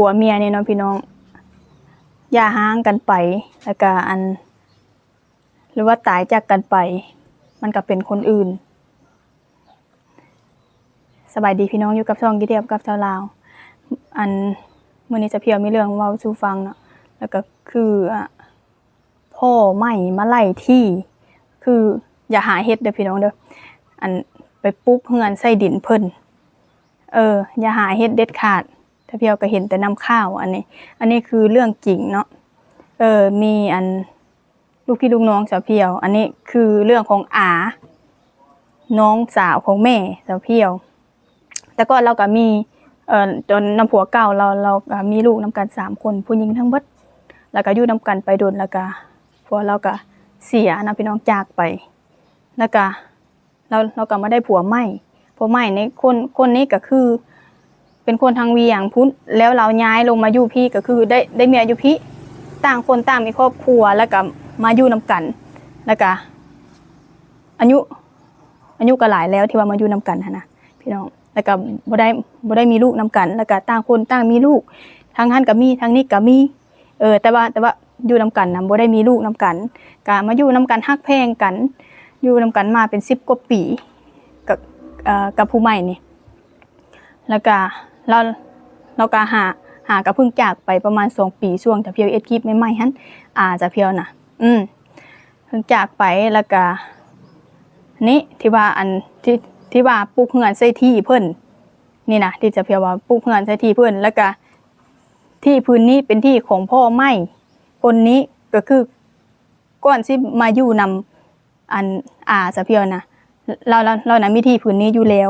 ຜົວເມຍນີ້ເນາະພີ່ນ້ອງ ຢ່າຮ້າງກັນໄປ ແລ້ວກະອັນ ຫຼືວ່າຕາຍຈາກກັນໄປ ມັນກະເປັນຄົນອື່ນ. ສະບາຍດີພີ່ນ້ອງ ຢູ່ກັບຊ່ອງກິດດຽບກັບຊາວລາວ. ອັນ ມື້ນີ້ສະພຽວມີເລື່ອງເວົ້າສູ່ຟັງເນາະ ແລ້ວກະຄື ອາ ພໍ່ໃໝ່ມາໄລ່ທີ່ ຄືຢ່າຫາເຮັດເດີພີ່ນ້ອງເດີ ອັນ ໄປປຸກເຮືອນໃສ່ດິນເພິ່ນ ເອີ ຢ່າຫາເຮັດເດັດຂາດ. ສະພຽວກະເຫັນແຕ່ນຳຂ່າວ ອັນນີ້ ອັນນີ້ຄືເລື່ອງຈິງເນາະ ເອີ ມີອັນ ລູກພີ່ລູກນ້ອງສະພຽວ ອັນນີ້ຄືເລື່ອງຂອງອາ ນ້ອງສາວຂອງແມ່ສະພຽວ. ແຕ່ກ່ອນລາວກະມີ ເອີ ຕອນນຳຜົວເກົ່າລາວ ລາວກະມີລູກນຳກັນສາມຄົນ ຜູ້ຍິງທັງເບິດ ແລ້ວກະຢູ່ນຳກັນໄປດົນ ແລ້ວກະຜົວລາວກະເສຍນະພີ່ນ້ອງ ຈາກໄປ ແລ້ວກະ ລາວ ລາວກະມາໄດ້ຜົວໃໝ່ ຜົວໃໝ່ໃນຄົນ ຄົນນີ້ກະຄືເປັນຄົນທາງວຽງພຸ້ນ ແລ້ວລາວຍ້າຍລົງມາຢູ່ພີ້ ກະຄືໄດ້ ໄດ້ເມຍຢູ່ພີ້ ຕ່າງຄົນຕ່າງມີຄອບຄົວ ແລ້ວກະມາຢູ່ນຳກັນ ແລ້ວກະອາຍຸ ອາຍຸກະຫຼາຍແລ້ວທີ່ວ່າມາຢູ່ນຳກັນຫັ້ນນະພີ່ນ້ອງ ແລ້ວກະບໍ່ໄດ້ ບໍ່ໄດ້ມີລູກນຳກັນ ແລ້ວກະຕ່າງຄົນຕ່າງມີລູກ ທາງຫັ້ນກະມີ ທາງນີ້ກະມີ ເອີ ແຕ່ວ່າ ແຕ່ວ່າຢູ່ນຳກັນນະ ບໍ່ໄດ້ມີລູກນຳກັນ ກະມາຢູ່ນຳກັນ ຮັກແພງກັນ ຢູ່ນຳກັນມາເປັນສິບກວ່າປີ ກັບ ເອີ ກັບຜູ້ໃໝ່ນີ້ ແລ້ວກະລາວ ລາວກະຫາ ຫາກະເພິ່ງຈາກໄປປະມານສອງປີ ຊ່ວງສະພຽວເຮັດຄລິບໃໝ່ໆຫັ້ນ ອາສະພຽວນະ ອືມ ເພິ່ງຈາກໄປ ແລ້ວກະ ນີ້ ທີ່ວ່າອັນ ທີ່ ທີ່ວ່າປຸກເຮືອນໃສ່ທີ່ເພິ່ນນີ້ນະ ທີ່ສະພຽວວ່າປຸກເຮືອນໃສ່ທີ່ເພິ່ນ ແລ້ວກະ ທີ່ພື້ນນີ້ເປັນທີ່ຂອງພໍ່ໃໝ່ຄົນນີ້ ກະຄືກ່ອນຊິມາຢູ່ນຳ ອັນ ອາສະພຽວນະ ລາວ ລາວ ລາວນະມີທີ່ພື້ນນີ້ຢູ່ແລ້ວ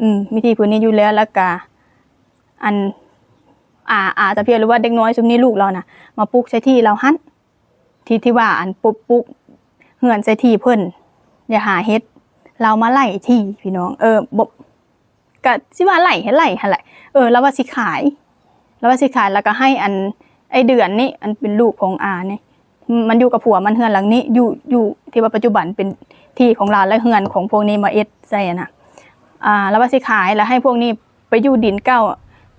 ອືມ ມີທີ່ພື້ນນີ້ຢູ່ແລ້ວ ແລ້ວກະ ອັນ ອາ ອາສະພຽວ ຫຼືວ່າເດັກນ້ອຍຊຸມນີ້ ລູກລາວນະ ມາປຸກໃສ່ທີ່ລາວຫັ້ນ ທີ່ ທີ່ວ່າອັນ ປຸກ ປຸກເຮືອນໃສ່ທີ່ເພິ່ນ ຢ່າຫາເຮັດ ລາວມາໄລ່ທີ່ພີ່ນ້ອງ ເອີ ບໍ່ ກະຊິວ່າໄລ່ ໃຫ້ໄລ່ຫັ້ນແຫຼະ ເອີ ລາວວ່າຊິຂາຍ ລາວວ່າຊິຂາຍ ແລ້ວກະໃຫ້ອັນ ໄອ້ເດືອນນີ້ ອັນເປັນລູກຂອງອານີ້ ມັນຢູ່ກັບຜົວມັນ ເຮືອນຫຼັງນີ້ ຢູ່ ຢູ່ທີ່ວ່າປັດຈຸບັນເປັນທີ່ຂອງລາວ ແລະ ເຮືອນຂອງພວກນີ້ມາເຮັດໃສ່ຫັ້ນນະ ອາ ລາວວ່າຊິຂາຍ ແລ້ວໃຫ້ພວກນີ້ໄປຢູ່ດິນເກົ່າ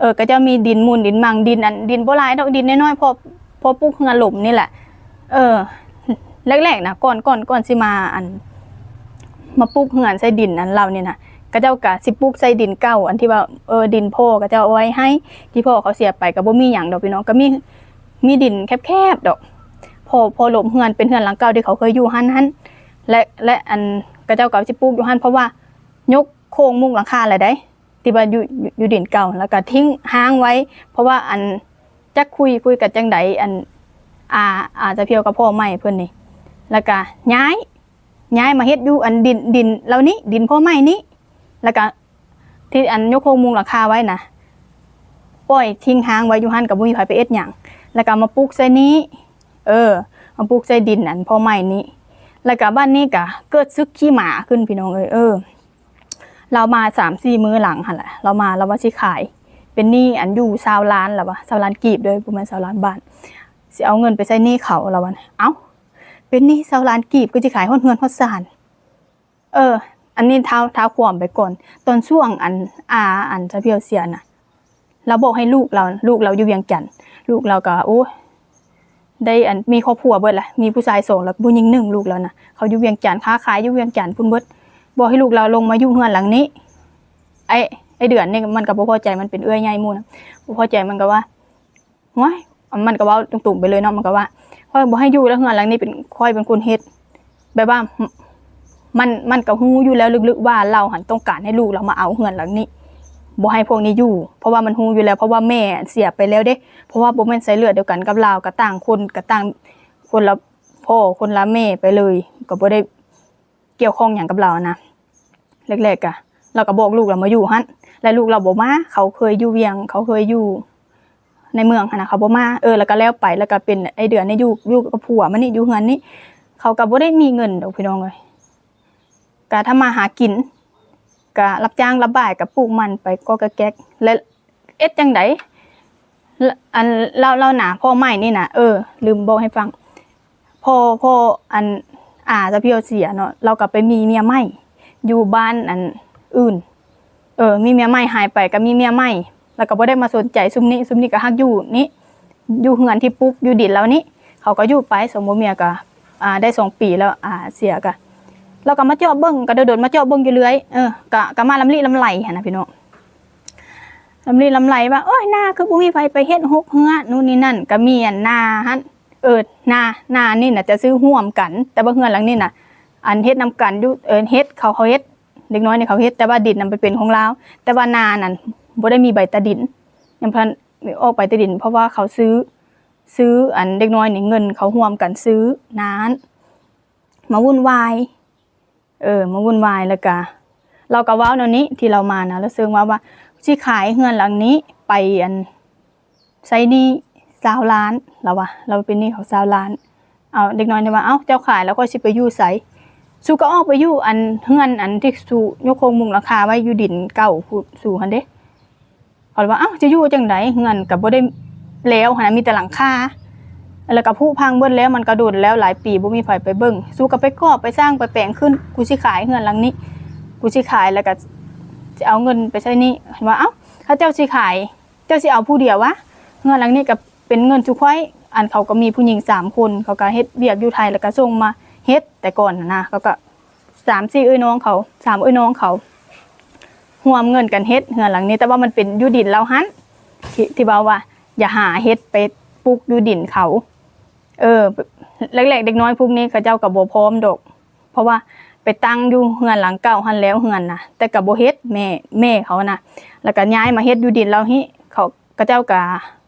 ເອີ ເຂົາເຈົ້າມີດິນໝຸ່ນດິນໝັ່ງ ດິນອັນ ດິນບໍ່ຫຼາຍດອກ ດິນນ້ອຍໆ ພໍ ພໍປຸກເຮືອນຫຼົ່ມນີ້ແຫຼະ ເອີ ແລກໆນະ ກ່ອນ ກ່ອນ ກ່ອນຊິມາອັນ ມາປຸກເຮືອນໃສ່ດິນອັນລາວນີ້ນະ ເຂົາເຈົ້າກະຊິປຸກໃສ່ດິນເກົ່າ ອັນທີ່ວ່າ ເອີ ດິນພໍ່ເຂົາເຈົ້າເອົາໄວ້ໃຫ້ ທີ່ພໍ່ເຂົາເສຍໄປກະບໍ່ມີຫຍັງດອກພີ່ນ້ອງ ກະມີ ມີດິນແຄບໆດອກ ພໍ ພໍຫຼົມເຮືອນ ເປັນເຮືອນຫຼັງເກົ່າທີ່ເຂົາເຄີຍຢູ່ຫັ້ນ ຫັ້ນ ແລະ ແລະ ອັນ ເຂົາເຈົ້າກະຊິປຸກຢູ່ຫັ້ນ ເພາະວ່າຍົກໂຄງມຸງຫຼັງຄາແລ້ວໃດ ທີ່ວ່າຢູ່ ຢູ່ ຢູ່ດິນເກົ່າ ແລ້ວກະຖິ້ງຮ້າງໄວ້ ເພາະວ່າອັນ ຈັກຄຸຍ ຄຸຍກັນຈັ່ງໃດ ອັນ ອາ ອາສະພຽວກັບພໍ່ໃໝ່ເພິ່ນນີ້ ແລ້ວກະຍ້າຍ ຍ້າຍມາເຮັດຢູ່ອັນດິນ ດິນເຫຼົ່ານີ້ ດິນພໍ່ໃໝ່ນີ້ ແລ້ວກະທີ່ອັນຍົກໂຄງມຸງຫຼັງຄາໄວ້ນະ ປ່ອຍຖິ້ງຮ້າງໄວ້ຢູ່ຫັ້ນ ກະບໍ່ມີໃຜໄປເຮັດຫຍັງ ແລ້ວກະມາປຸກໃສ່ນີ້ ເອີ ມາປຸກໃສ່ດິນອັນພໍ່ໃໝ່ນີ້ ແລ້ວກະບາດນີ້ກະເກີດສຶກຂີ້ໝາຂຶ້ນພີ່ນ້ອງເອີຍ ເອີ ລາວມາສາມສີ່ມື້ຫຼັງຫັ້ນແຫຼະ ລາວມາ ລາວວ່າຊິຂາຍ ເປັນໜີ້ອັນຢູ່ຊາວລ້ານ ລາວວ່າ ຊາວລ້ານກີບເດີ ບໍ່ແມ່ນຊາວລ້ານບາດ ຊິເອົາເງິນໄປໃຊ້ໜີ້ເຂົາ ລາວວ່າ ເອົ້າ ເປັນໜີ້ຊາວລ້ານກີບ ຄືຊິຂາຍຮອດເຮືອນຮອດຊານ ເອີ ອັນນີ້ທ້າວ ທ້າວຄວາມໄປກ່ອນ ຕອນຊ່ວງອັນ ອາ ອັນສະພຽວເສຍນະ ລາວບອກໃຫ້ລູກລາວ ລູກລາວຢູ່ວຽງຈັນ ລູກລາວກະ ໂອ້ຍ ໄດ້ອັນ ມີຄອບຄົວເບິດລະ ມີຜູ້ຊາຍສອງ ແລ້ວກະຜູ້ຍິງໜຶ່ງ ລູກລາວນະ ເຂົາຢູ່ວຽງຈັນ ຄ້າຂາຍຢູ່ວຽງຈັນພຸ້ນເບິດ ບອກໃຫ້ລູກລາວລົງມາຢູ່ເຮືອນຫຼັງນີ້ ໄອ້ ໄອ້ເດືອນນີ້ມັນກະບໍ່ພໍໃຈ ມັນເປັນເອື້ອຍໃຫຍ່ໝູ່ນະ ບໍ່ພໍໃຈ ມັນກະວ່າ ໂອ້ຍ ມັນກະເວົ້າຕົງໆໄປເລີຍເນາະ ມັນກະວ່າ ຂ້ອຍບໍ່ໃຫ້ຢູ່ແລ້ວ ເຮືອນຫຼັງນີ້ເປັນ ຂ້ອຍເປັນຄົນເຮັດ ແບບວ່າ ມັນ ມັນກະຮູ້ຢູ່ແລ້ວເລິກໆວ່າລາວຫັ້ນຕ້ອງການໃຫ້ລູກລາວມາເອົາເຮືອນຫຼັງນີ້ ບໍ່ໃຫ້ພວກນີ້ຢູ່ ເພາະວ່າມັນຮູ້ຢູ່ແລ້ວ ເພາະວ່າແມ່ເສຍໄປແລ້ວເດ້ ເພາະວ່າບໍ່ແມ່ນສາຍເລືອດດຽວກັນກັບລາວ ກະຕ່າງຄົນ ກະຕ່າງຄົນລະພໍ່ຄົນລະແມ່ໄປເລີຍ ກະບໍ່ໄດ້ກ່ຽວຂ້ອງຫຍັງກັບລາວນະ ແລກໆກະ ລາວກະບອກລູກລາວມາຢູ່ຫັ້ນ ແລະ ລູກລາວບໍ່ມາ ເຂົາເຄີຍຢູ່ວຽງ ເຂົາເຄີຍຢູ່ໃນເມືອງຫັ້ນນະ ເຂົາບໍ່ມາ ເອີ ແລ້ວກະແລ້ວໄປ ແລ້ວກະເປັນໄອ້ເດືອນນີ້ຢູ່ ຢູ່ກັບຜົວມັນນີ້ ຢູ່ເຮືອນນີ້ ເຂົາກະບໍ່ໄດ້ມີເງິນດອກພີ່ນ້ອງເອີຍ ກະທຳມາຫາກິນ ກະຮັບຈ້າງຮັບບາຍ ກະປູກມັນໄປກອກແກກ ແລະ ເຮັດຈັ່ງໃດ ລ- ອັນ ລາວ ລາວນະ ພໍ່ໃໝ່ນີ້ນະ ເອີ ລືມບອກໃຫ້ຟັງ ພໍ່ ພໍ່ ອັນ ອາສະພຽວເສຍເນາະ ລາວກະໄປມີເມຍໃໝ່ ຢູ່ບ້ານອັນອື່ນ ເອີ ມີເມຍໃໝ່ ຫາຍໄປກະມີເມຍໃໝ່ ແລ້ວກໍບໍ່ໄດ້ມາສົນໃຈຊຸມນີ້ ຊຸມນີ້ກໍຮັກຢູ່ນີ້ ຢູ່ເຮືອນທີ່ປຸກຢູ່ດິນລາວນີ້ ເຂົາກໍຢູ່ໄປ ສອງຜົວເມຍກໍ ອ່າ ໄດ້ສອງປີແລ້ວ ອ່າ ເສຍກໍ ລາວກໍມາເຈາະເບິ່ງ ກໍໂດດໆມາເຈາະເບິ່ງຢູ່ເລື້ອຍ ເອີ ກໍ ກໍມາລຳລິລຳໄລຫັ້ນນະພີ່ນ້ອງ ລຳລິລຳໄລວ່າ ໂອ້ຍ ນາຄືບໍ່ມີໃຜໄປເຮັດຮົກເຮືອ ນູ້ນນີ້ນັ້ນ ກໍມີອັນນາຫັ້ນ ເອີ ນາ ນານີ້ນະຈະຊື້ຮ່ວມກັນ ແຕ່ວ່າເຮືອນຫຼັງນີ້ນະ ອັນເຮັດນຳກັນຢູ່ ເອີ ເຮັດ ເຂົາ ເຂົາເຮັດ ເດັກນ້ອຍນີ້ເຂົາເຮັດ ແຕ່ວ່າດິນນະໄປເປັນຂອງລາວ ແຕ່ວ່ານານັ້ນບໍ່ໄດ້ມີໃບຕາດິນ ຍັງບໍ່ທັນອອກໃບຕາດິນ ເພາະວ່າເຂົາຊື້ ຊື້ ອັນເດັກນ້ອຍນີ້ ເງິນເຂົາຮ່ວມກັນຊື້ນານັ້ນ ມາວຸ່ນວາຍ ເອີ ມາວຸ່ນວາຍ ແລ້ວກະລາວກໍເວົ້າແນວນີ້ ທີ່ລາວມານະ ລາວເຊິ່ງວ່າ ວ່າຊິຂາຍເຮືອນຫຼັງນີ້ໄປ ອັນ ໃຊ້ໜີ້ຊາວລ້ານ ລາວວ່າ ລາວເປັນໜີ້ເຂົາຊາວລ້ານ ເອົາ ເດັກນ້ອຍນີ້ວ່າ ເອົ້າ ເຈົ້າຂາຍແລ້ວຂ້ອຍຊິໄປຢູ່ໃສ? ສູກໍອອກໄປຢູ່ ອັນ ເຮືອນ ອັນທີ່ສູຍົກໂຄງມຸງຫຼັງຄາໄວ້ຢູ່ດິນເກົ່າ ຜູ້ສູຫັ້ນເດ້ ເຂົາວ່າ ເອົ້າ ຈະຢູ່ຈັ່ງໃດ ເຮືອນກໍບໍ່ໄດ້ແລ້ວຫັ້ນນະ ມີແຕ່ຫຼັງຄາ ແລ້ວກໍຜຸພັງເບິດແລ້ວ ມັນກໍດົນແລ້ວ ຫຼາຍປີບໍ່ມີໃຜໄປເບິ່ງ ສູກໍໄປກອບໄປສ້າງໄປແປງຂຶ້ນ ກູຊິຂາຍເຮືອນຫຼັງນີ້ ກູຊິຂາຍ ແລ້ວກໍຊິເອົາເງິນໄປໃຊ້ໜີ້ ວ່າ ເອົ້າ ຖ້າເຈົ້າຊິຂາຍ ເຈົ້າຊິເອົາຜູ້ດຽວວະ ເຮືອນຫຼັງນີ້ກໍເປັນເງິນຊຸຂ້ອຍ ອັນເຂົາກໍມີຜູ້ຍິງສາມຄົນ ເຂົາກໍເຮັດວຽກຢູ່ໄທ ແລ້ວກໍສົ່ງມາເຮັດ ແຕ່ກ່ອນຫັ້ນນະ ເຂົາກໍ ສາມສີ່ເອື້ອຍນ້ອງເຂົາ ສາມເອື້ອຍນ້ອງເຂົາ ຮ່ວມເງິນກັນເຮັດເຮືອນຫຼັງນີ້ ແຕ່ວ່າມັນເປັນຢູ່ດິນລາວຫັ້ນ ທີ່ ທີ່ເວົ້າວ່າ ຢ່າຫາເຮັດໄປປຸກຢູ່ດິນເຂົາ ເອີ ແລກໆເດັກນ້ອຍພວກນີ້ເຂົາເຈົ້າກໍບໍ່ພ້ອມດອກ ເພາະວ່າໄປຕັ້ງຢູ່ເຮືອນຫຼັງເກົ່າຫັ້ນແລ້ວເຮືອນນະ ແຕ່ກໍບໍ່ເຮັດ ແມ່ ແມ່ເຂົານະ ແລ້ວກໍຍ້າຍມາເຮັດຢູ່ດິນລາວນີ້ ເຂົາ ເຂົາເຈົ້າກໍ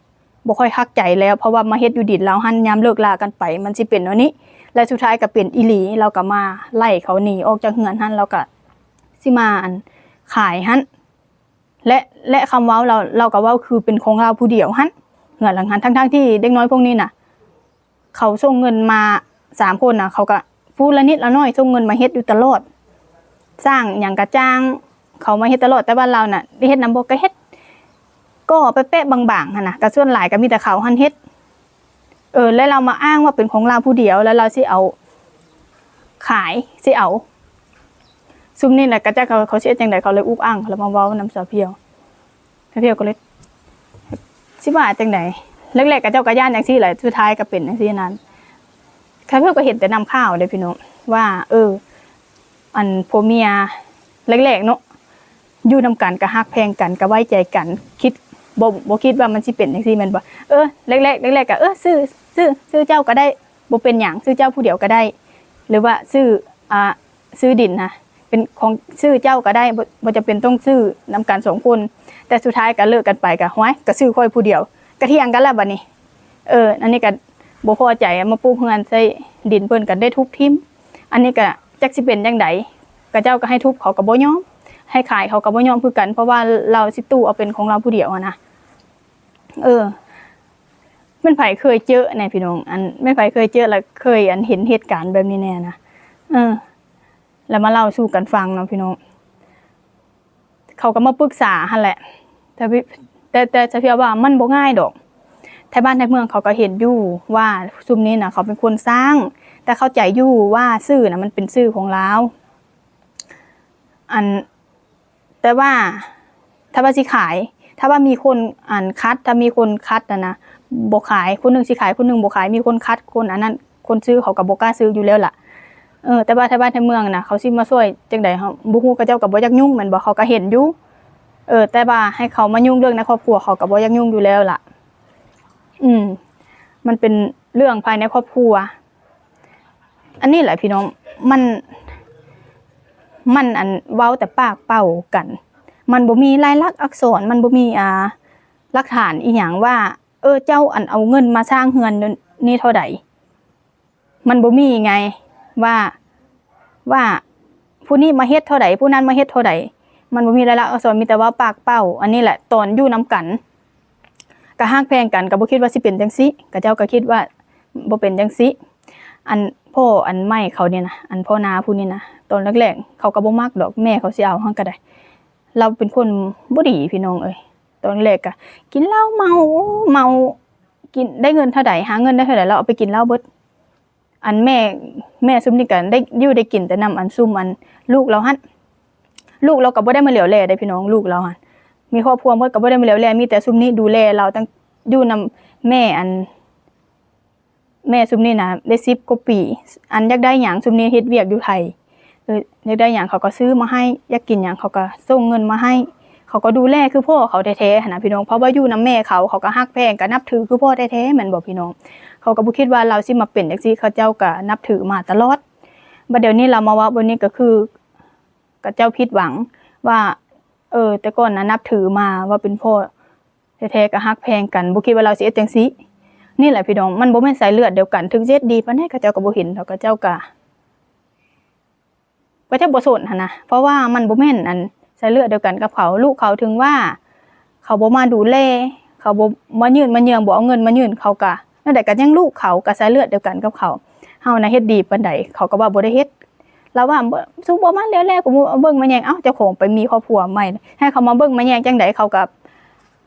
ບໍ່ຄ່ອຍຄັກໃຈແລ້ວ ເພາະວ່າມາເຮັດຢູ່ດິນລາວຫັ້ນ ຍາມເລີກລາກັນໄປ ມັນຊິເປັນແນວນີ້ ແລະ ສຸດທ້າຍກໍເປັນອີ່ຫຼີ ລາວກໍມາໄລ່ເຂົາໜີອອກຈາກເຮືອນຫັ້ນ ລາວກໍຊິມາ ອັນ ຂາຍຫັ້ນ ແລະ ແລະ ຄຳເວົ້າລາວ ລາວກໍເວົ້າຄືເປັນຂອງລາວຜູ້ດຽວຫັ້ນ ເຮືອນຫຼັງຫັ້ນ ທັງໆທີ່ເດັກນ້ອຍພວກນີ້ນະ ເຂົາສົ່ງເງິນມາ ສາມຄົນນະ ເຂົາກໍຜູ້ລະນິດລະໜ້ອຍ ສົ່ງເງິນມາເຮັດຢູ່ຕະຫຼອດ ສ້າງຫຍັງກະຈ້າງເຂົາມາເຮັດຕະຫຼອດ ແຕ່ວ່າລາວນະໄດ້ເຮັດນຳບໍ່ ກະເຮັດກໍແປະໆບາງໆຫັ້ນນະ ກະສ່ວນຫຼາຍກະມີແຕ່ເຂົາຫັ້ນເຮັດ ເອີ ແລ້ວລາວມາອ້າງວ່າເປັນຂອງລາວຜູ້ດຽວ ແລ້ວລາວຊິເອົາ ຂາຍ ຊິເອົາ ຊຸມນີ້ນະ ກະຈັກເຂົາ ເຂົາຊິເຮັດຈັ່ງໃດ ເຂົາເລີຍອຸກອັ່ງ ເຂົາເລີຍມາເວົ້ານຳສາວພຽວ ສາວພຽວກໍເລີຍ ຊິວ່າຈັ່ງໃດ ແລກໆ ເຂົາເຈົ້າກໍຢ້ານຈັ່ງຊີ້ແຫຼະ ສຸດທ້າຍກໍເປັນຈັ່ງຊີ້ນັ້ນ ຂ້າພຽວກໍເຫັນແຕ່ນຳຂ່າວເດ້ພີ່ນ້ອງ ວ່າ ເອີ ອັນຜົວເມຍແລກໆເນາະ ຢູ່ນຳກັນກໍຮັກແພງກັນ ກໍໄວ້ໃຈກັນ ຄິດ ບໍ່ ບໍ່ຄິດວ່າມັນຊິເປັນຈັ່ງຊີ້ແມ່ນບໍ່ ເອີ ແລກໆ ແລກໆກໍ ເອີ ຊື່ ຊື່ ຊື່ເຈົ້າກໍໄດ້ ບໍ່ເປັນຫຍັງ ຊື່ເຈົ້າຜູ້ດຽວກໍໄດ້ ຫຼືວ່າຊື່ ອ່າ ຊື້ດິນນະ ເປັນຂອງ ຊື່ເຈົ້າກໍໄດ້ ບໍ່ ບໍ່ຈຳເປັນຕ້ອງຊື້ນຳກັນສອງຄົນ ແຕ່ສຸດທ້າຍກໍເລີກກັນໄປ ກໍ ຫ້ວຍ ກໍຊື່ຂ້ອຍຜູ້ດຽວ ກໍຖຽງກັນແລ້ວບັດນີ້ ເອີ ອັນນີ້ກໍບໍ່ພໍໃຈ ມາປຸກເຮືອນໃສ່ດິນເພິ່ນ ກໍໄດ້ທຸບຖິ້ມ ອັນນີ້ກໍຈັກຊິເປັນຈັ່ງໃດ ເຂົາເຈົ້າກໍໃຫ້ທຸບ ເຂົາກໍບໍ່ຍອມ ໃຫ້ຂາຍ ເຂົາກໍບໍ່ຍອມຄືກັນ ເພາະວ່າລາວຊິຕູ້ເອົາເປັນຂອງລາວຜູ້ດຽວຫັ້ນນະ ເອີ ແມ່ນໃຜເຄີຍເຈີແດ່ພີ່ນ້ອງ ອັນ ແມ່ນໃຜເຄີຍເຈີ ແລະ ເຄີຍ ອັນ ເຫັນເຫດການແບບນີ້ແດ່ນະ ເອີ ແລ້ວມາເລົ່າສູ່ກັນຟັງເນາະພີ່ນ້ອງ ເຂົາກໍມາປຶກສາຫັ້ນແຫຼະ ແຕ່ ແຕ່ ແຕ່ສາວພຽວວ່າມັນບໍ່ງ່າຍດອກ ໄທບ້ານໄທເມືອງເຂົາກໍເຫັນຢູ່ວ່າຊຸມນີ້ນະ ເຂົາເປັນຄົນສ້າງ ແຕ່ເຂົ້າໃຈຢູ່ວ່າຊື່ນະ ມັນເປັນຊື່ຂອງລາວ ອັນ ແຕ່ວ່າ ຖ້າວ່າຊິຂາຍ ຖ້າວ່າມີຄົນ ອັນ ຂັດ ຖ້າມີຄົນຂັດຫັ້ນນະ ບໍ່ຂາຍ ຄົນໜຶ່ງຊິຂາຍ ຄົນໜຶ່ງບໍ່ຂາຍ ມີຄົນຂັດ ຄົນອັນນັ້ນ ຄົນຊື້ເຂົາກໍບໍ່ກ້າຊື້ຢູ່ແລ້ວລະ ເອີ ແຕ່ວ່າໄທບ້ານໄທເມືອງນະ ເຂົາຊິມາຊ່ວຍຈັ່ງໃດ ເຮົາບໍ່ຮູ້ ເຂົາເຈົ້າກໍບໍ່ຢາກຫຍຸ້ງແມ່ນບໍ່ ເຂົາກໍເຫັນຢູ່ ເອີ ແຕ່ວ່າໃຫ້ເຂົາມາຫຍຸ້ງເລື່ອງໃນຄອບຄົວ ເຂົາກໍບໍ່ຢາກຫຍຸ້ງຢູ່ແລ້ວລະ ອືມ ມັນເປັນເລື່ອງພາຍໃນຄອບຄົວ ອັນນີ້ແຫຼະພີ່ນ້ອງ ມັນ ມັນ ອັນ ເວົ້າແຕ່ປາກເປົ່າກັນ ມັນບໍ່ມີລາຍລັກອັກສອນ ມັນບໍ່ມີ ອ່າ ຫຼັກຖານອີ່ຫຍັງວ່າ ເອີ ເຈົ້າ ອັນ ເອົາເງິນມາສ້າງເຮືອນນີ້ເທົ່າໃດ ມັນບໍ່ມີໄງ ວ່າ ວ່າຜູ້ນີ້ມາເຮັດເທົ່າໃດ ຜູ້ນັ້ນມາເຮັດເທົ່າໃດ ມັນບໍ່ມີລາຍລັກອັກສອນ ມີແຕ່ເວົ້າປາກເປົ່າ ອັນນີ້ແຫຼະ ຕອນຢູ່ນຳກັນ ກະຮັກແພງກັນ ກະບໍ່ຄິດວ່າຊິເປັນຈັ່ງຊີ້ ເຂົາເຈົ້າກະຄິດວ່າບໍ່ເປັນຈັ່ງຊີ້ ອັນພໍ່ອັນໃໝ່ເຂົານີ້ນະ ອັນພໍ່ນາຜູ້ນີ້ນະ ຕອນແລກໆ ເຂົາກໍບໍ່ມັກດອກ ແມ່ເຂົາຊິເອົາຫັ້ນກະໄດ້ ລາວເປັນຄົນບໍ່ດີພີ່ນ້ອງເອີຍ ຕອນແລກກະກິນເຫຼົ້າເມົາ ເມົາ ກິນ ໄດ້ເງິນເທົ່າໃດ ຫາເງິນໄດ້ເທົ່າໃດ ລາວເອົາໄປກິນເຫຼົ້າເບິດ ອັນແມ່ ແມ່ຊຸມນີ້ກໍໄດ້ຢູ່ໄດ້ກິນແຕ່ນຳອັນຊຸມອັນລູກລາວຫັ້ນ ລູກລາວກໍບໍ່ໄດ້ມາຫຼຽວແລເດ້ພີ່ນ້ອງ ລູກລາວຫັ້ນ ມີຄອບຄົວໝົດກໍບໍ່ໄດ້ມາແລ້ວແລະ ມີແຕ່ຊຸມນີ້ດູແລລາວຕັ້ງ ຢູ່ນຳແມ່ ອັນ ແມ່ຊຸມນີ້ນະໄດ້ສິບກວ່າປີ ອັນ ຢາກໄດ້ຫຍັງ ຊຸມນີ້ເຮັດວຽກຢູ່ໄທ ເອີ ຢາກໄດ້ຫຍັງເຂົາກໍຊື້ມາໃຫ້ ຢາກກິນຫຍັງເຂົາກໍສົ່ງເງິນມາໃຫ້ ເຂົາກໍດູແລຄືພໍ່ເຂົາແທ້ໆຫັ້ນນະພີ່ນ້ອງ ເພາະວ່າຢູ່ນຳແມ່ເຂົາ ເຂົາກໍຮັກແພງ ກໍນັບຖືຄືພໍ່ແທ້ໆແມ່ນບໍ່ພີ່ນ້ອງ? ເຂົາກໍບໍ່ຄິດວ່າລາວຊິມາເປັນຈັ່ງຊີ້ ເຂົາເຈົ້າກໍນັບຖືມາຕະຫຼອດ ບັດດຽວນີ້ລາວມາເວົ້າແບບນີ້ກໍຄື ເຂົາເຈົ້າຜິດຫວັງວ່າ ເອີ ແຕ່ກ່ອນນະນັບຖືມາວ່າເປັນພໍ່ແທ້ໆ ກໍຮັກແພງກັນ ບໍ່ຄິດວ່າລາວຊິເຮັດຈັ່ງຊີ້ ນີ້ແຫຼະພີ່ນ້ອງ ມັນບໍ່ແມ່ນສາຍເລືອດດຽວກັນ ເຖິງຊິເຮັດດີປານໃດ ເຂົາເຈົ້າກໍບໍ່ເຫັນດອກ ເຂົາເຈົ້າກໍ ເຂົາເຈົ້າບໍ່ສົນຫັ້ນນະ ເພາະວ່າມັນບໍ່ແມ່ນ ອັນ ສາຍເລືອດດຽວກັນກັບເຂົາ ລູກເຂົາເຖິງວ່າ ເຂົາບໍ່ມາດູແລ ເຂົາບໍ່ມາຍືນມາເຍືອງ ບໍ່ເອົາເງິນມາຍືນ ເຂົາກະແນວໃດກະຍັງລູກເຂົາ ກະສາຍເລືອດດຽວກັນກັບເຂົາ ເຮົານະເຮັດດີປານໃດ ເຂົາກໍວ່າບໍ່ໄດ້ເຮັດ ລາວວ່າ ສູບໍ່ມາແລ້ວແລ້ວ ກູມາເບິ່ງມາແຍງ ເອົ້າ ເຈົ້າຂອງໄປມີຄອບຄົວໃໝ່ ໃຫ້ເຂົາມາເບິ່ງມາແຍງຈັ່ງໃດ ເຂົາກໍ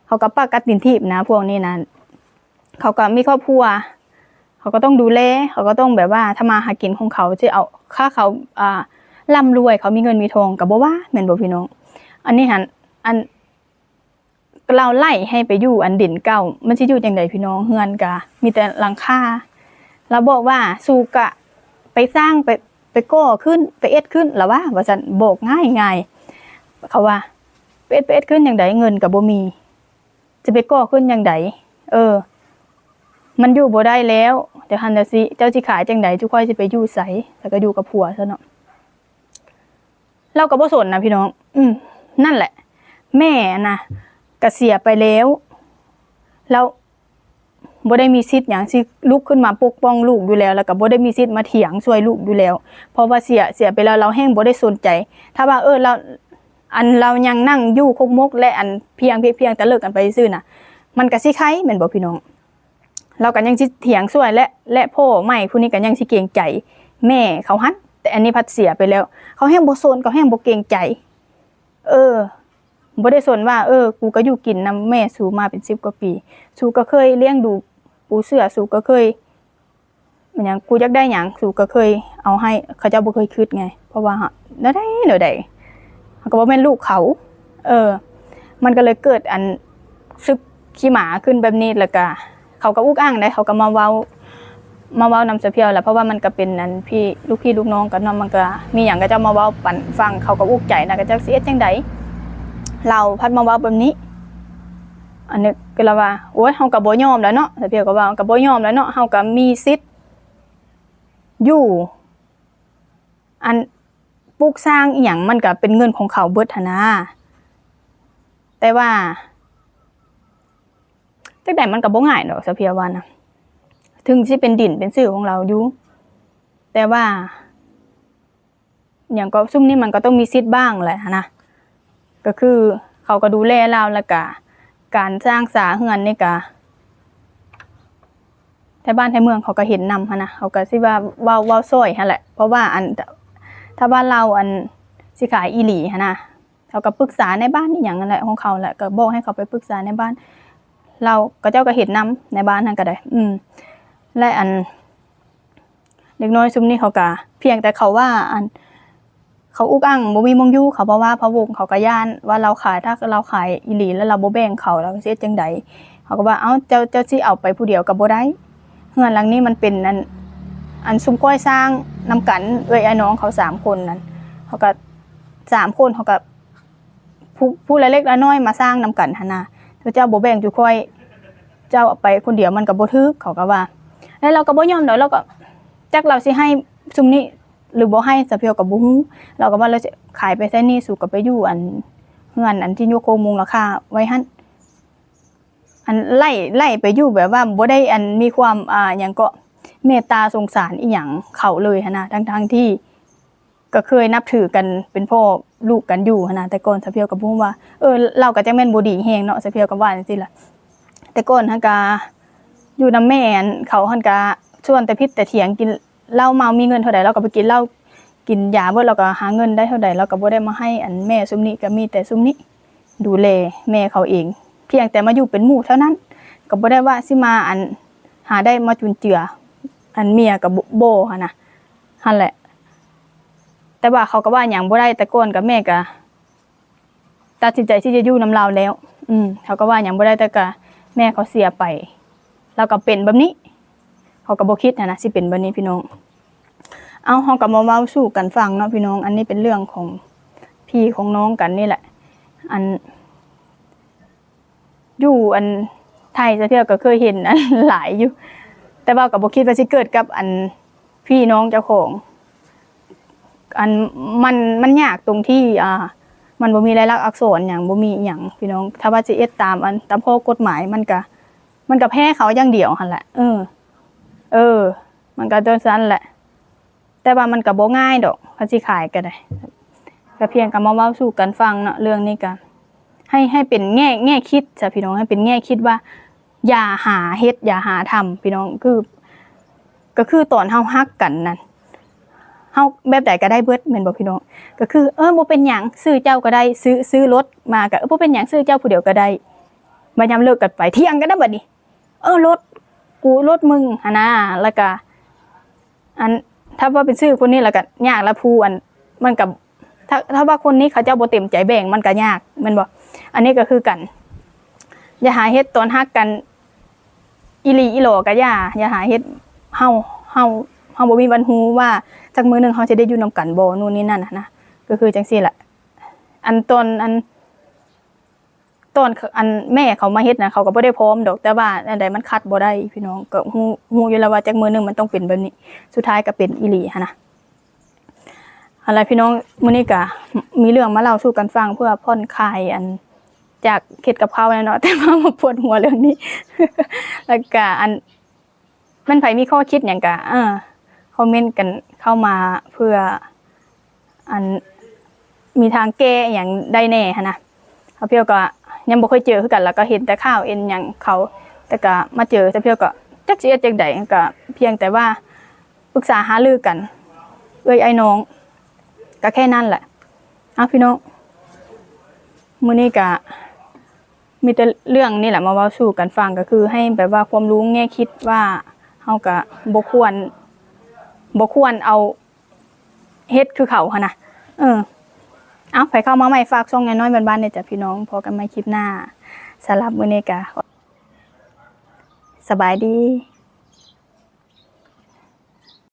ເຂົາກໍປາກກັດຕີນຖີບນະ ພວກນີ້ນະ ເຂົາກໍມີຄອບຄົວ ເຂົາກໍຕ້ອງດູແລ ເຂົາກໍຕ້ອງແບບວ່າທຳມາຫາກິນຂອງເຂົາ ຊິເອົາ ຖ້າເຂົາ ອ່າ ລ່ຳລວຍ ເຂົາມີເງິນມີທອງກໍບໍ່ວ່າ ແມ່ນບໍ່ພີ່ນ້ອງ? ອັນນີ້ຫັ້ນ ອັນ ລາວໄລ່ໃຫ້ໄປຢູ່ອັນດິນເກົ່າ ມັນຊິຢູ່ຈັ່ງໃດພີ່ນ້ອງ? ເຮືອນກະມີແຕ່ຫຼັງຄາ ລາວບອກວ່າ ສູກະໄປສ້າງ ໄປ ໄປກໍ່ຂຶ້ນ ໄປເຮັດຂຶ້ນ ລາວວ່າ ວ່າຊັ້ນ ບອກງ່າຍໆ ເຂົາວ່າ ໄປເຮັດ ໄປເຮັດຂຶ້ນຈັ່ງໃດ ເງິນກະບໍ່ມີ ຊິໄປກໍ່ຂຶ້ນຈັ່ງໃດ? ເອີ ມັນຢູ່ບໍ່ໄດ້ແລ້ວ ຈັ່ງຊັ້ນຈັ່ງຊີ້ ເຈົ້າຊິຂາຍຈັ່ງໃດ? ຈຸຂ້ອຍຊິໄປຢູ່ໃສ? ແລ້ວກໍຢູ່ກັບຜົວຊະເນາະ ລາວກໍບໍ່ສົນນະພີ່ນ້ອງ ອືມ ນັ້ນແຫຼະ ແມ່ນະກະເສຍໄປແລ້ວ ລາວບໍ່ໄດ້ມີສິດຫຍັງຊິລຸກຂຶ້ນມາປົກປ້ອງລູກຢູ່ແລ້ວ ແລ້ວກໍບໍ່ໄດ້ມີສິດມາຖຽງຊ່ວຍລູກຢູ່ແລ້ວ ເພາະວ່າເສຍ ເສຍໄປແລ້ວ ລາວແຮ່ງບໍ່ໄດ້ສົນໃຈ ຖ້າວ່າ ເອີ ລາວ ອັນລາວຍັງນັ່ງຢູ່ຄົກມົກ ແລະ ອັນພຽງ ພຽງ ພຽງແຕ່ເລີກກັນໄປຊື່ໆນະ ມັນກະຊິໄຄແມ່ນບໍ່ພີ່ນ້ອງ? ລາວກໍຍັງຊິຖຽງຊ່ວຍ ແລະ ແລະພໍ່ໃໝ່ຜູ້ນີ້ກໍຍັງຊິເກງໃຈແມ່ເຂົາຫັ້ນ ແຕ່ອັນນີ້ພັດເສຍໄປແລ້ວ ເຂົາແຮ່ງບໍ່ສົນ ເຂົາແຮ່ງບໍ່ເກງໃຈ ເອີ ບໍ່ໄດ້ສົນວ່າ ເອີ ກູກໍຢູ່ກິນນຳແມ່ສູມາເປັນສິບກວ່າປີ ສູກໍເຄີຍລ້ຽງດູປູເສື້ອ ສູກໍເຄີຍ ແມ່ນຫຍັງ ກູຢາກໄດ້ຫຍັງ ສູກໍເຄີຍເອົາໃຫ້ ເຂົາເຈົ້າບໍ່ເຄີຍຄິດໄງ ເພາະວ່າແນວໃດແນວໃດ ເຮົາກໍບໍ່ແມ່ນລູກເຂົາ ເອີ ມັນກໍເລີຍເກີດອັນສຶກຂີ້ໝາຂຶ້ນແບບນີ້ ແລ້ວກະເຂົາກໍອຸກອັ່ງເດ້ ເຂົາກໍມາເວົ້າ ມາເວົ້ານຳສາວພຽວແຫຼະ ເພາະວ່າມັນກໍເປັນອັນພີ່ ລູກພີ່ລູກນ້ອງກັນເນາະ ມັນກໍມີຫຍັງເຂົາເຈົ້າມາເວົ້າປັນຟັງ ເຂົາກໍອຸກໃຈນະ ເຂົາເຈົ້າຊິເຮັດຈັ່ງໃດ ລາວພັດມາເວົ້າແບບນີ້ ອັນນີ້ກໍລະວ່າ ໂອ້ຍ ເຮົາກໍບໍ່ຍອມແລ້ວເນາະ ສາວພຽວກໍວ່າ ກໍບໍ່ຍອມແລ້ວເນາະ ເຮົາກໍມີສິດ ຢູ່ ອັນ ປຸກສ້າງອີ່ຫຍັງ ມັນກະເປັນເງິນຂອງເຂົາເບິດຫັ້ນນາ ແຕ່ວ່າ ຈັ່ງໃດມັນກະບໍ່ງ່າຍດອກ ສາວພຽວວ່ານະ ເຖິງຊິເປັນດິນເປັນຊື່ຂອງລາວຢູ່ ແຕ່ວ່າ ຫຍັງກໍ ຊຸມນີ້ມັນກໍຕ້ອງມີສິດບ້າງແຫຼະຫັ້ນນະ ກໍຄືເຂົາກໍດູແລລາວ ແລ້ວກະການສ້າງສາເຮືອນນີ້ກະ ໄທບ້ານໄທເມືອງເຂົາກໍເຫັນນຳຫັ້ນນະ ເຂົາກໍຊິວ່າເວົ້າ ເວົ້າຊ່ອຍຫັ້ນແຫຼະ ເພາະວ່າອັນ ຖ້າວ່າລາວອັນຊິຂາຍອີ່ຫຼີຫັ້ນນະ ເຂົາກໍປຶກສາໃນບ້ານອີ່ຫຍັງຫັ້ນແຫຼະ ຂອງເຂົາແຫຼະ ກໍບອກໃຫ້ເຂົາໄປປຶກສາໃນບ້ານ ລາວ ເຂົາເຈົ້າກໍເຫັນນຳໃນບ້ານຫັ້ນກໍໄດ້ ອືມ ແລະ ອັນ ເດັກນ້ອຍຊຸມນີ້ເຂົາກະ ພຽງແຕ່ເຂົາວ່າ ອັນ ເຂົາອຸກອັ່ງ ບໍ່ມີໝ່ອງຢູ່ ເຂົາພະວາພະວົງ ເຂົາກະຢ້ານວ່າລາວຂາຍ ຖ້າລາວຂາຍອີ່ຫຼີແລ້ວລາວບໍ່ແບ່ງເຂົາ ລາວຊິເຮັດຈັ່ງໃດ? ເຂົາກໍວ່າ ເອົ້າ ເຈົ້າ ເຈົ້າຊິເອົາໄປຜູ້ດຽວກໍບໍ່ໄດ້ ເຮືອນຫຼັງນີ້ມັນເປັນ ອັນ ອັນຊຸມຂ້ອຍສ້າງນຳກັນ ເອື້ອຍອ້າຍນ້ອງເຂົາສາມຄົນນັ້ນ ເຂົາກະ ສາມຄົນ ເຂົາກະ ຜູ້ ຜູ້ລະເລັກລະນ້ອຍມາສ້າງນຳກັນຫັ້ນນະ ເຈົ້າບໍ່ແບ່ງຈຸຂ້ອຍ ເຈົ້າເອົາໄປຄົນດຽວມັນກໍບໍ່ຖືກ ເຂົາກໍວ່າ ແລ້ວລາວກໍບໍ່ຍອມດອກ ລາວກໍ ຈັກລາວຊິໃຫ້ຊຸມນີ້ ຫຼືບໍ່ໃຫ້ ສາວພຽວກໍບໍ່ຮູ້ ລາວກໍວ່າລາວຊິຂາຍໄປໃຊ້ໜີ້ ສູກໍໄປຢູ່ອັນ ເຮືອນອັນທີ່ຍົກໂຄງມຸງລາຄາໄວ້ຫັ້ນ ອັນໄລ່ ໄລ່ໄປຢູ່ແບບວ່າບໍ່ໄດ້ອັນມີຄວາມ ອ່າ ຫຍັງເກາະ ເມດຕາສົງສານອີ່ຫຍັງເຂົາເລີຍຫັ້ນນະ ທັງໆທີ່ ກໍເຄີຍນັບຖືກັນເປັນພໍ່ລູກກັນຢູ່ຫັ້ນນະ ແຕ່ກ່ອນສາວພຽວກໍບໍ່ຮູ້ວ່າ ເອີ ລາວກໍຈັກແມ່ນບໍ່ດີແຮງເນາະ ສາວພຽວກໍວ່າຈັ່ງຊີ້ລະ ແຕ່ກ່ອນຫັ້ນກະຢູ່ນຳແມ່ ອັນ ເຂົາຫັ້ນກະຊວນແຕ່ຜິດແຕ່ຖຽງ ກິນເຫຼົ້າເມົາ ມີເງິນເທົ່າໃດລາວກໍໄປກິນເຫຼົ້າກິນຢາເບິດ ລາວກໍຫາເງິນໄດ້ເທົ່າໃດ ລາວກໍບໍ່ໄດ້ມາໃຫ້ອັນແມ່ຊຸມນີ້ ກໍມີແຕ່ຊຸມນີ້ ດູແລແມ່ເຂົາເອງ ພຽງແຕ່ມາຢູ່ເປັນໝູ່ເທົ່ານັ້ນ ກໍບໍ່ໄດ້ວ່າຊິມາ ອັນ ຫາໄດ້ມາຈຸນເຈືອ ອັນເມຍກໍບໍ່ ບໍ່ຫັ້ນນະ ຫັ້ນແຫຼະ ແຕ່ວ່າເຂົາກໍວ່າຫຍັງບໍ່ໄດ້ ແຕ່ກ່ອນກໍແມ່ກໍ ແ ຕັດສິນໃຈທີ່ຈະຢູ່ນຳລາວແລ້ວ. ອືມ ເຮົາກໍວ່າຫຍັງບໍ່ໄດ້ ແຕ່ກະແມ່ເຂົາເສຍໄປ ລາວກໍເປັນແບບນີ້ ເຮົາກໍບໍ່ຄິດຫັ້ນນະ ຊິເປັນແບບນີ້ພີ່ນ້ອງ. ເອົາ ເຮົາກໍມາເວົ້າສູ່ກັນຟັງເນາະພີ່ນ້ອງ. ອັນນີ້ເປັນເລື່ອງຂອງພີ່ຂອງນ້ອງກັນນີ້ແຫຼະ. ອັນ ຢູ່ອັນໄທ ຊະເທື່ອກໍເຄີຍເຫັນ ອັນ ຫຼາຍຢູ່ ແຕ່ວ່າກໍບໍ່ຄິດວ່າຊິເກີດກັບອັນພີ່ນ້ອງເຈົ້າຂອງ. ອັນ ມັນ ມັນຍາກຕົງທີ່ ອ່າ ມັນບໍ່ມີລາຍລັກອັກສອນຫຍັງ ບໍ່ມີອີ່ຫຍັງພີ່ນ້ອງ. ຖ້າວ່າຊິເຮັດຕາມອັນ ຕາມຂໍ້ກົດໝາຍ ມັນກະ ມັນກະແພ້ເຂົາຢ່າງດຽວຫັ້ນແຫຼະ. ເອີ ເອີ ມັນກະຈັ່ງຊັ້ນແຫຼະ. ແຕ່ວ່າມັນກໍບໍ່ງ່າຍດອກ ຄັນຊິຂາຍກໍໄດ້. ກໍພຽງກໍມາເວົ້າສູ່ກັນຟັງເນາະ ເລື່ອງນີ້ກໍໃຫ້ ໃຫ້ເປັນແງ່ ແງ່ຄິດຊະພີ່ນ້ອງ ໃຫ້ເປັນແງ່ຄິດວ່າ ຢ່າຫາເຮັດ ຢ່າຫາທຳພີ່ນ້ອງ. ຄື ກໍຄືຕອນເຮົາຮັກກັນນັ້ນ ເຮົາແບບໃດກໍໄດ້ເບິດແມ່ນບໍ່ພີ່ນ້ອງ? ກໍຄື ເອີ ບໍ່ເປັນຫຍັງ ຊື້ເຈົ້າກໍໄດ້ ຊື້ ຊື້ລົດມາກໍ ເອີ ບໍ່ເປັນຫຍັງ ຊື້ເຈົ້າຜູ້ດຽວກໍໄດ້. ບັດຍາມເລີກກັນໄປ ຖຽງກັນນະບັດນີ້ ເອີ ລົດ ກູລົດມຶງຫັ້ນນາ. ແລ້ວກະ ອັນ ຖ້າວ່າເປັນຊື່ຄົນນີ້ ແລ້ວກະຍາກລະ ຜູ້ອັນ ມັນກະ ຖ້າ ຖ້າວ່າຄົນນີ້ເຂົາເຈົ້າບໍ່ເຕັມໃຈແບ່ງ ມັນກະຍາກແມ່ນບໍ່? ອັນນີ້ກໍຄືກັນ ຢ່າຫາເຮັດຕອນຮັກກັນອີ່ຫຼີອີ່ຫຼໍກະຢ່າ ຢ່າຫາເຮັດ. ເຮົາ ເຮົາ ເຮົາບໍ່ມີວັນຮູ້ວ່າຈັກມື້ໜຶ່ງເຮົາຊິໄດ້ຢູ່ນຳກັນບໍ່ ໂນ່ນນີ້ນັ້ນຫັ້ນນະ. ກໍຄືຈັ່ງຊີ້ແຫຼະ ອັນຕອນ ອັນ ຕອນ ອັນ ແມ່ເຂົາມາເຮັດນະ ເຂົາກໍບໍ່ໄດ້ພ້ອມດອກ ແຕ່ວ່າແນວໃດມັນຂັດບໍ່ໄດ້ພີ່ນ້ອງ ກໍຮູ້ ຮູ້ຢູ່ແລ້ວວ່າຈັກມື້ໜຶ່ງມັນຕ້ອງເປັນແບບນີ້ ສຸດທ້າຍກໍເປັນອີ່ຫຼີຫັ້ນນະ. ຫັ້ນລະພີ່ນ້ອງ ມື້ນີ້ກໍມີເລື່ອງມາເລົ່າສູ່ກັນຟັງ ເພື່ອຜ່ອນຄາຍ ອັນ ຈາກເຮັດກັບເຂົ້າແນ່ເນາະ ແຕ່ວ່າມາປວດຫົວເລື່ອງນີ້ ແລ້ວກໍ ອັນ ແມ່ນໃຜມີຂໍ້ຄິດຫຍັງກະ ເອີ ຄອມເມັນກັນເຂົ້າມາ ເພື່ອ ອັນ ມີທາງແກ້ຫຍັງໄດ້ແນ່ຫັ້ນນະ. ສາວພຽວກໍຍັງບໍ່ເຄີຍເຈີຄືກັນ ແລ້ວກໍເຫັນແຕ່ຂ່າວເຫັນຫຍັງເຂົາ ແຕ່ກໍມາເຈີສາວພຽວກໍຈັກຊິເຮັດຈັ່ງໃດ ກໍພຽງແຕ່ວ່າປຶກສາຫາລືກັນ ເອື້ອຍອ້າຍນ້ອງ ກໍແຄ່ນັ້ນແຫຼະ. ເອົາ ພີ່ນ້ອງ ມື້ນີ້ກໍ ມີແຕ່ເລື່ອງນີ້ແຫຼະມາເວົ້າສູ່ກັນຟັງ ກໍຄືໃຫ້ແບບວ່າຄວາມຮູ້ແງ່ຄິດວ່າ ເຮົາກໍບໍ່ຄວນ ບໍ່ຄວນເອົາເຮັດຄືເຂົາຫັ້ນນະ. ເອີ ເອົາ ໃຜເຂົ້າມາໃໝ່ ຝາກຊ່ອງນ້ອຍໆບ້ານໆແດ່ຈ້າພີ່ນ້ອງ. ພໍ້ກັນໃໝ່ຄລິບໜ້າ ສຳລັບມື້ນີ້ກໍສະບາຍດີ.